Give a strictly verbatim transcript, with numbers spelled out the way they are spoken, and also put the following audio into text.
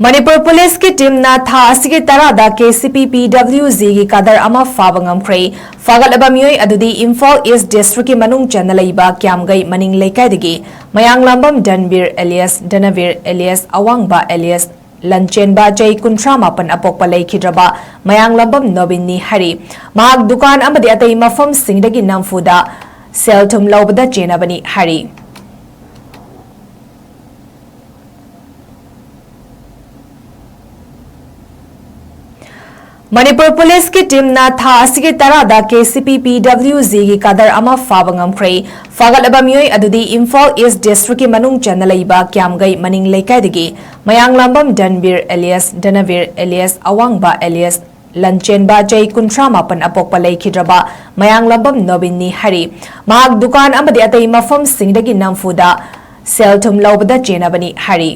ꯃꯅꯤꯄꯨꯔ ꯄꯨꯂꯤꯁꯀꯤ ꯇꯤꯝꯅ ꯊꯥ ꯑꯁꯤꯒꯤ ꯇꯔꯥꯗ ꯀꯦ ꯁꯤ ꯄꯤ ꯄꯤ ꯗꯕ꯭ꯂꯤꯎ ꯖꯤꯒꯤ ꯀꯥꯗꯔ ꯑꯃ ꯐꯥꯕ ꯉꯝꯈ꯭ꯔꯦ꯫ ꯐꯥꯒꯠꯂꯕ ꯃꯤꯑꯣꯏ ꯑꯗꯨꯗꯤ ꯏꯝꯐꯥꯜ ꯏꯁ ꯗꯤꯁꯇ꯭ꯔꯤꯛꯀꯤ ꯃꯅꯨꯡ ꯆꯟꯅ ꯂꯩꯕ ꯀ꯭ꯌꯥꯝꯒꯩ ꯃꯅꯤꯡ ꯂꯩꯀꯥꯏꯗꯒꯤ ꯃꯌꯥꯡꯂꯥꯝꯕꯝ ꯙꯟꯕꯤꯔ alias ꯙꯅꯕꯤꯔ alias ꯑꯋꯥꯡꯕ alias ꯂꯟꯆꯦꯟꯕ, ꯆꯍꯤ ꯀꯨꯟꯊ꯭ꯔꯥ ꯃꯥꯄꯟ, ꯑꯄꯣꯛꯄ ꯂꯩꯈꯤꯗ꯭ꯔꯕ ꯃꯌꯥꯡꯂꯥꯝꯕꯝ ꯅꯣꯕꯤꯟꯅꯤ ꯍꯥꯏꯔꯤ꯫ ꯃꯍꯥꯛ ꯗꯨꯀꯥꯟ ꯑꯃꯗꯤ ꯑꯇꯩ ꯃꯐꯝꯁꯤꯡꯗꯒꯤ ꯅꯝꯐꯨꯗ ꯁꯦꯜ ꯊꯨꯝ ꯂꯧꯕꯗ ꯆꯦꯟꯅꯕꯅꯤ ꯍꯥꯏꯔꯤ꯫ ꯃꯅꯤꯄꯨꯔ ꯄꯨꯂꯤꯁꯀꯤ ꯇꯤꯝꯅ ꯊꯥ ꯑꯁꯤꯒꯤ ꯇꯔꯥꯗ ꯀꯦ ꯁꯤ ꯄꯤ ꯄꯤ ꯗꯕ꯭ꯂꯤꯎ ꯖꯤꯒꯤ ꯀꯥꯗꯔ ꯑꯃ ꯐꯥꯕ ꯉꯝꯈ꯭ꯔꯦ꯫ ꯐꯥꯒꯠꯂꯕ ꯃꯤꯑꯣꯏ ꯑꯗꯨꯗꯤ ꯏꯝꯐꯥꯜ ꯏꯁ ꯗꯤꯁꯇ꯭ꯔꯤꯛꯀꯤ ꯃꯅꯨꯡ ꯆꯟꯅ ꯂꯩꯕ ꯀ꯭ꯌꯥꯝꯒꯩ ꯃꯅꯤꯡ ꯂꯩꯀꯥꯏꯗꯒꯤ ꯃꯌꯥꯡꯂꯥꯝꯕꯝ ꯙꯟꯕꯤꯔ alias ꯙꯅꯕꯤꯔ alias ꯑꯋꯥꯡꯕ alias ꯂꯟꯆꯦꯟꯕ, ꯆꯍꯤ ꯀꯨꯟꯊ꯭ꯔꯥ ꯃꯥꯄꯟ, ꯑꯄꯣꯛꯄ ꯂꯩꯈꯤꯗ꯭ꯔꯕ ꯃꯌꯥꯡꯂꯥꯝꯕꯝ ꯅꯣꯕꯤꯟꯅꯤ ꯍꯥꯏꯔꯤ꯫ ꯃꯍꯥꯛ ꯗꯨꯀꯥꯟ ꯑꯃꯗꯤ ꯑꯇꯩ ꯃꯐꯝꯁꯤꯡꯗꯒꯤ ꯅꯝꯐꯨꯗ ꯁꯦꯜ ꯊꯨꯝ ꯂꯧꯕꯗ ꯆꯦꯟꯅꯕꯅꯤ ꯍꯥꯏꯔꯤ꯫